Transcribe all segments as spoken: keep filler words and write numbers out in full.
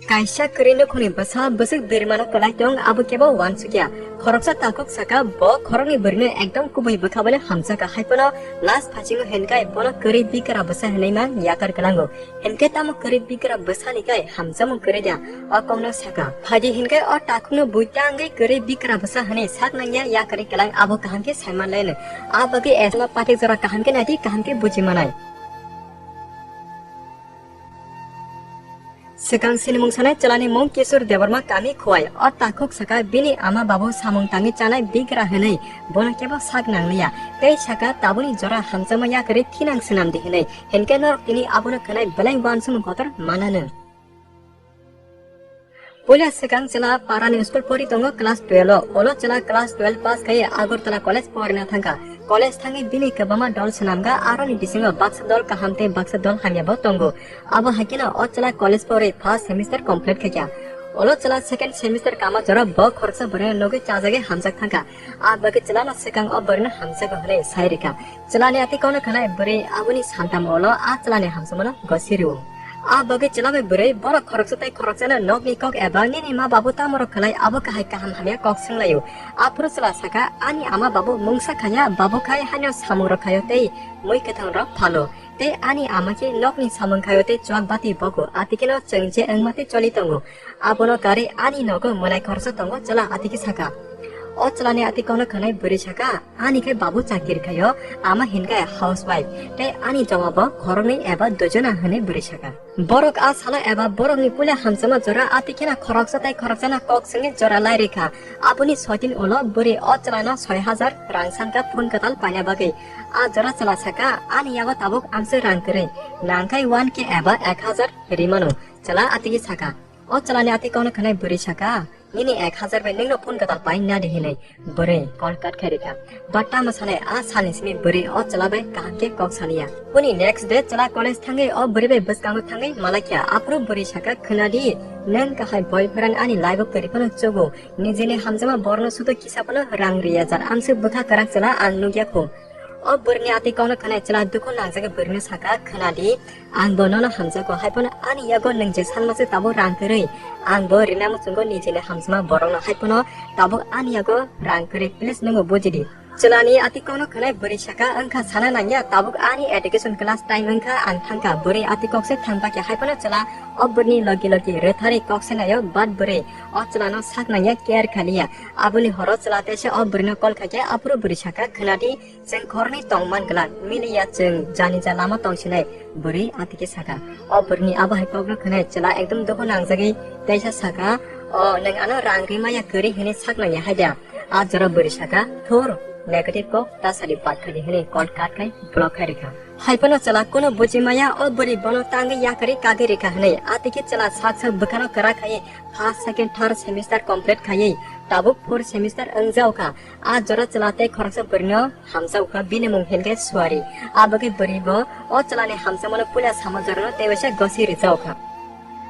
Kaisa kwrwi nukhungni bwsa bwswk birmano kwlai tong, abo kebo uansukya. Khoroksa takhuk saka, bo khoroknwi bwrwino ekdom kubui bwkha bai hamjakha, hai phano last phasingo hinkai bono kwrwi bikra bwsa hinwi man yakar kwlango. Hinkhe tamo kwrwi bikra bwsani kai hamjakmung kwrwi da? O kokno saka. Phaidi hinkai o takhukno bui tangwi kwrwi bikra bwsa hinwi sak nangya yakarwi kwlang, abo kaham khe saiman laino. A bagwi S M no pathik jora kaham khe naidi, kaham khe buji manai. Swkang sinimung sanai chwlani mung Kishore Debbarma, kami Khowai. O takhuk saka bini ama babu samung tangwi chanai bigra hwnwi, bono kebo sak nangliya. Tei saka tabukni jora hamjakma yakarwi thinang swnamdi hwnwi. Hinkhe norok tini abono khwnai belai uansukmung kotor mananw. Puila swkang chwla parani school pori tongo class twelve o. Olo chwla class twelve pass khai Agartala College porina thangkha. College thangwi bini kwbangma dol swnamkha, aroni bisingo baksa dol kaham tei baksa dol hamya bo tongo. Abo hai kheno o chwla college pori first semester complete khaikha. Olo chwla second semester kama jora bo khoroksa bwrwino nugwi chajagwi hamjak thangkha. A bagwi chwlano swkang o bwrwino hamjago hwnwi sai rikha. Chwlani ati kokno khwnai bwrwi aboni saltam olo a chwlani hamjakmano gosi rwo. A bagwi chwla bai bwrwi borok khoroksa tei khoroksano nokni kok eba nini ma babu tamo rok khlai abo kahai kaham hamya kok swnglaio. Aphuru chwla saka, "Ani ama babu mungsa khaya, babu khai haino samung rok khaio tei mui kwthang rok phalo. Tei ani ama khe nokni samung khaio tei chuak bati bogo, ati kheno chwng je wngma tei choli tongo. Abono karwi ani nogo mwlai khoroksa tongo," chwla ati khe saka. O chwlani ati kokno khwnai bwrwi saka, "Ani khe babu chakiri khaio, ama hinkhe housewife, tei ani joma bo khoroknwi eba duijona," hwnwi bwrwi saka. Borok a salo eba borokni puila hamjakma jora ati kheno khoroksa tei khoroksano kok swngwi jora lai rikha. Aboni soitin ulo bwrwi o chwlano soi hajar rang sankha phone kwtal paina bagwi. A jora chwla saka, "Ani yago tabuk amswk rang kwrwi, nangkhai one K eba ek hajar rimano," chwla ati khe saka. O chwlani ati kokno khwnai bwrwi saka, "Nini ek hajar bai nwngno phone kwtal pai nadi," hinwi bwrwi call cut khai rikha. But tamo sanai a salni simi bwrwi o chwla bai kaham khe kok saliya. Boni next day chwla college thangwi o bwrwi bai bwskango thangwi malaikha. Aphuru bwrwi saka, "Khwnadi, nwng kahai boyfriend ani life o kwrwi phano chugo. Nijini hamjakma borokno sudo kisa phano rang rwya jar. Amswk bwkha kwrak chwla ang nukya kho." O bwrwini ati kokno khwnai chwla dukhu nangjagwi bwrwino saka, "Khwnadi, ang bo nono hamjago, hai phano ani yago nwng je sanma se tabuk rang kwrwi. Ang bo rina muchungo nijini hamjakma borokno, hai phano tabuk ani yago rang kwrwi, please nwngbo bujidi." Chwlani ati kokno khwnai bwrwi saka, "Wngkha sana nangya, tabuk ani education class time wngkha, ang thangkha." Bwrwi ati kok se thang bakya, hai phano chwla o bwrwini logi logi rwtharwi kok se naio, but bwrwi o chwlano sak nangya, care khaliya. Aboni horo chwla teisa o bwrwino call khaikhe, aphuru bwrwi saka, "Khwnadi, chwng khoroknwi tong man glak, miliya chwng jani ja lama tong sinai," bwrwi ati khe saka. O bwrwini abo hai kokno khwnai chwla ekdom dukhu nangjagwi teisa saka, "O, nwng ano rang rimaya kwrwi hwnwi sak nangya hai da?" A jora bwrwi saka, "Thur, negative kok ta sadi, bat khaidi," hwnwi call cut khai block khai rikha. Hai phano chwla kunu buji maya, o bwrwi bono tangwi yakarwi kagwi rikha hwnwi. Ati khe chwla sak sak bwkhano kwrak khaiwi first, second, third semester complete khaiwi tabuk fourth semester wngjaokha. A jora chwla tei khoroksa bwrwino hamjaokha, bini mung hinkhe Suari. A bagwi bwrwi bo o chwlani hamjakmano puila sama jorano tei waisa gosi rwjaokha.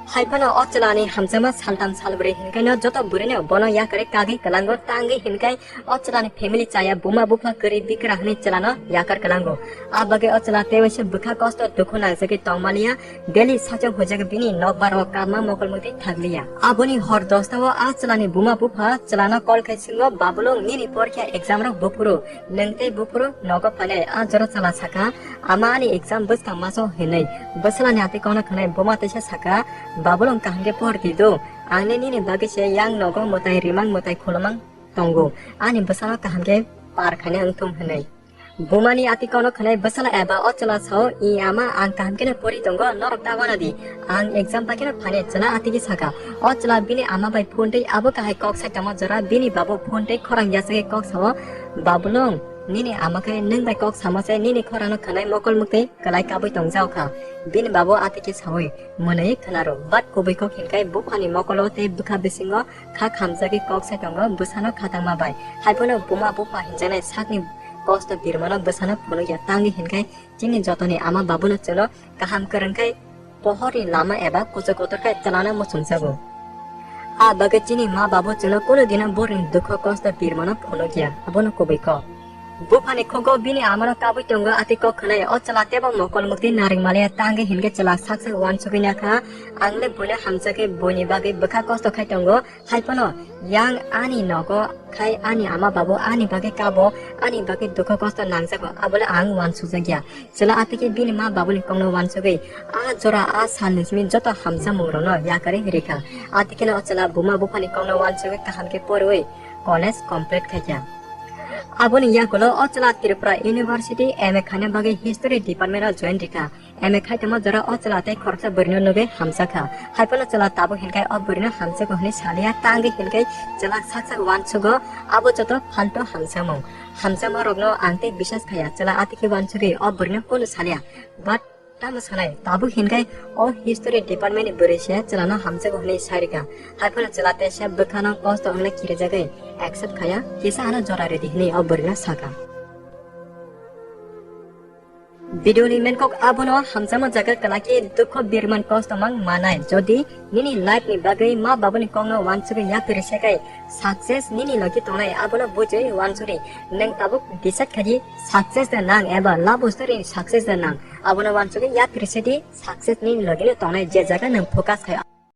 Hai phano o chwlani hamjakma saltam salbrwi hinkaino joto bwrwino bono yakarwi kagwi kwlango, tangwi hinkai o chwlani family chaya, buma bupha kwrwi bikra hwnwi chwlano yakar kwlango. A bagwi o chwla tei waisa bwkha kosto dukhu nangjagwi tongmaliya, daily sachung huijagwi bini nokbar o kabma mokol mwtwi thakliya. Aboni hor dosta o a chwlani buma bupha chwlano call khai swngo, "Babulung, nini porkha exam rok buphuru, nwng tei buphuru nogo phainai?" A jora chwla saka, "Ama, ani exam bwskang maso hinwi." Bwswlani ati kokno khwnai buma teisa saka, "Babulung, kaham khe por di do, ang ne nini bagwi se yang nogo mwtai rimang mwtai khulumang tongo, ani bwsano kaham khe par khaina wngthum," hwnwi. Bumani ati kokno khwnai bwsala eba o chwla sao, "I ama, ang kaham kheno pori tongo, norok ta wana di, ang exam bai kheno phainai," chwla ati khe saka. O chwla bini ama bai phone twi abo kahai kok sai tongma jora bini babu phone twi khorang yachagwi kok sao, "Babulung, nini ama khe nwng bai kok sama se nini khorangno khwnai mokol mwktwi kwlai kabui tongjaokha." Bini babu ati khe saui mwnwi khwnaro, but kubui kok hinkai buphani mokolo tei bwkha bisingo kha khamjagwi kok sai tongo bwsano khatangma bai. Hai phano buma bupha hinjaknai sakni kosto birmano bwsano phunukya, tangwi hinkai chini jotoni ama babuno chwngno kaham kwrwngkhai pohorni lama eba kuchuk kotorkhai twlana muchungjago. A bagwi chini ma babu chwngno kunu dino borni dukho kosto birmano phunukya, abono kubui kok. Buphani khogo bini amano kabui tongo, ati kok khwnai o chwla tebo mokol mukti naring maliya tangwi hinkhe chwla sak sak uansugwi nakha. Ang le buino hamjakhe buini bagwi bwkha kosto khai tongo. Hai phano yang ani nogo khai ani ama babu ani bagwi kabo, ani bagwi dukho kosto nangjago, abole ang uansukjakya. Chwla atike bini ma babuni kokno uansugwi a jora a salni simi joto hamjakmungrokno yakarwi rikha. Atikeno o chwla buma buphani kokno uansugwi kaham khe porwi college complete khaikha. Aboni yagulo o chwla Tripura University M A khaina bagwi History Department o join rikha. M A khaitongma jora o chwla tei khoroksa bwrwino nugwi hamjakha. Hai phano chwla tabuk hinkhe o bwrwino hamjago hwnwi saliya, tangwi hinkhe chwla sak sak uansugo, abo joto phalto hamjakmung. Hamjakma rokno ang tei bisas khaiya, chwla atike uansugwi o bwrwino kunu saliya. But tamo sanai, tabuk hinkhe o history department ni bwrwi se chwlano hamjago hwnwi sai rikha. Hai phano chwla teisa bwkhano kosto wngna kirijagwi accept khaiya, kisa ano jora rwdi hwnwi o bwrwino sakha. Video ni main kok abono hamjakma jaga kwlaki dukho birman kosto mang manai. Jodi nini life ni bagwi ma babuni kokno uansugwi yapri sekai success nini logi tongnai abono bujwi uansuri. Nwng tabuk decide khaidi success da nang eba love story ni success da nang. Abono uansugwi yapri sedi success nini logi no tongnai je jaga nwng focus khai.